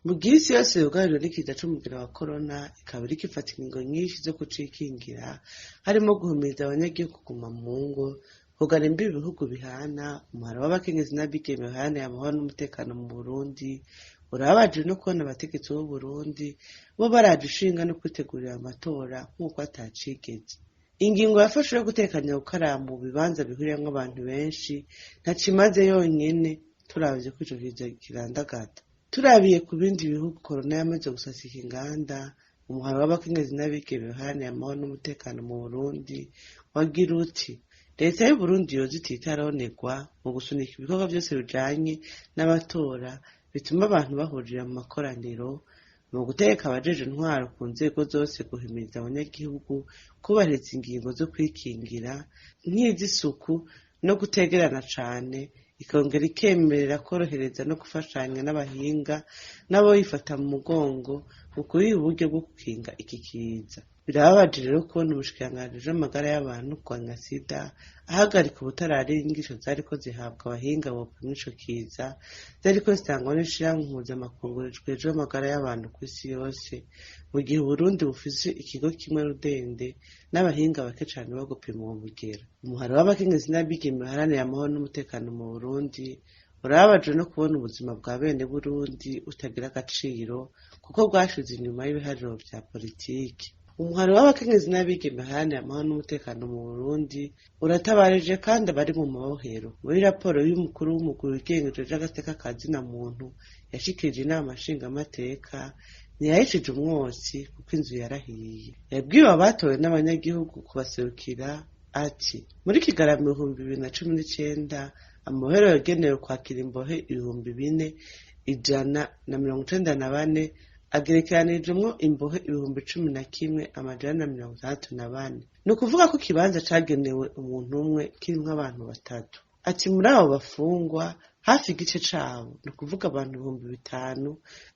Mu gihe isi yose yugarijwe n'ikiza c'umugera wa korona, ikaba iriko ifata ingingo nyinshi zo kucikingira, harimwo guhimiriza abanyagihugu kuguma mu ngo, kugara imbibe ibihugu bihana. Umuhari w'abakenyezi n'abigeme baharanira amahoro n'umutekano mu Burundi urababaje no kubona abategetsi b'Uburundi bo baraje ishinga no kwitegurira amatora nk'uko atacigeze. Ingingo yafashwe yo gutekanya gukaraba mu bibanza bihuriramwo abantu benshi ntaco imaze yonyene, turavye ko ico kiza kirandagata. Turabiye ku bindi bihugu korona yamaze gusasika inganda, umuhari w'abakenyezi n'abigeme baharanira amahoro n'umutekano mu Burundi wagira uti: leta y'Uburundi yoza ititaronegwa mu gusunika ibikorwa vyose bijanye n'amatora bituma abantu bahurira mu makoraniro, mu gutegeka abajejwe intwaro ku nzego zose guhimiriza abanyagihugu kubahiriza ingingo zo kwikingira nk'iz'isuku no kutegerana cane, ikongera ikemerera kworohereza no gufashanya n'abahinga n'aboyifata mu mugongo mu kuyiha uburyo bwo gukinga iki kiza. Birababaje rero kubona umushikiranganji w'amagara y'abantu no kurwanya sida ahagarika ubutarariye inyigisho zariko zihabwa abahinga bopima ico kiza, zariko zitangwa n'ishirahamwe mpuzamakungu rijejwe amagara y'abantu kw'isi yose, mu gihe Uburundi bufise ikigo kimwe rudende n'abahinga bake cane bo gupima uwo mugera. Umuhari w'abakenyezi n'abigeme baharanira amahoro n'umutekano mu Burundi urababajwe no kubona ubuzima bwa bene Burundi butagira agaciro kuko bwashize inyuma y'ibiharuro vya politiki. Umuhari w'abakenyezi n'abigeme baharanira amahoro n'umutekano mu Burundi uratabarije kandi abari mu mabohero. Muri raporo y'umukuru w'umugwi wigenga ujejwe agateka ka zina muntu yashikirije inama nshingamateka, ntiyahishije umwotsi kuko inzu yarahiye. Yabwiwe abatowe n'abanyagihugu kubaserukira ati: muri Kigarama 2019 amabohero yagenewe kwakira imbohe 4194 agerekeranijemwo imbohe 11164. Ni ukuvuga ko ikibanza cagenewe umuntu umwe kirimwo abantu batatu. Ati muri abo bafungwa hafi igice cabo, ni ukuvuga abantu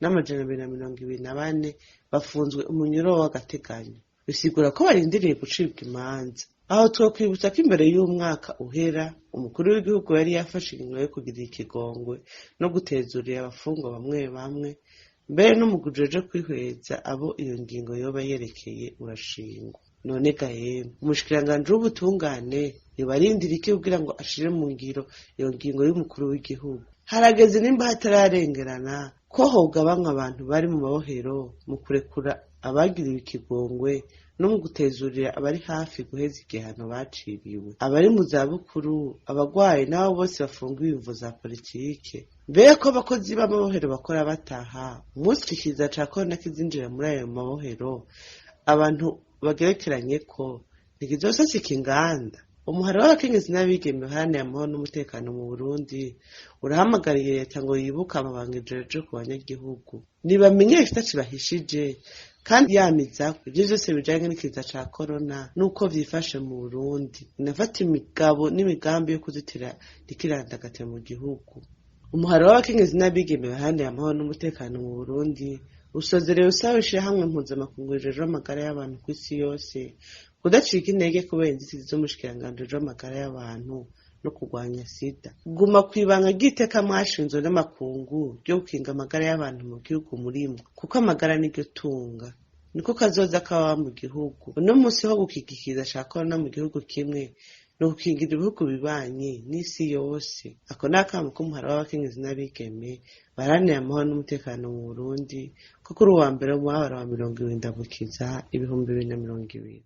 5224 bafunzwe umunyuro w'agateganyo. Bisigura ko barindiriye gucibwa imanza. Aho twokwibutsa ko imbere y'umwaka uhera umukuru w'igihugu yari yafashe ingingo yo kugira ikigongwe no gutezurira abafungwa bamwe bamwe, mbere n'umugwi ujejwe kwihweza abo iyo ngingo yoba yerekeye urashingwa. None ga yemwe, umushikiranganji w'ubutungane yobarindira iki kugira ngo ashire mu ngiro iyo ngingo y'umukuru w'igihugu? Harageze nimba hatararengerana ko hogabanywa abantu bari mu mabohero mu kurekura abagiriwe ikigongwe no mu gutezurira abari hafi guheza igihano baciriwe, abari mu zabukuru, abagwayi n'abo bose bafungiwe imvo za politike. Mbega ko abakozi b'amabohero bakora bataha, umunsi iki kiza ca korona kizinjira muri ayo mabohero, abantu bagerekeranyeko ntikizosasika inganda? Umuhari w'abakenyezi n'abigeme baharanira amahoro n'umutekano mu Burundi urahamagariye leta ngo yibuke amabanga ijejwe ku banyagihugu, nibamenyeshe itaco ibahishije kandi yamizako ivyo vyose bijanye n'ikiza ca korona n'uko vyifashe mu Burundi, inafata imigabo n'imigambi yo kuzitira ntikirandagate mu gihugu. Umuhari w'abakenyezi n'abigeme baharanira amahoro n'umutekano mu Burundi usozerewe usaba ishirahamwe mpuzamakungu rijejwe amagara y'abantu kw'isi yose kudacika intege kubera inzitizi z'umushikiranganji w'amagara y'abantu no kurwanya sida. Guma kw'ibanga ry'iteka mwashinzwe n'amakungu ryo gukinga amagara y'abantu mu gihugu murimwo, kuko amagara niryo tunga, niko kazoza k'ababa mu gihugu. Uno musi ho gukinga ikiza ca korona mu gihugu kimwe ni ugukingira ibihugu bibanyi n'isi yose. Ako ni akamo k'umuhari w'abakenyezi n'abigeme baharanira amahoro n'umutekano mu Burundi ko kuri uwa mbere w'umubabaro wa 20 Ndamukiza 2020.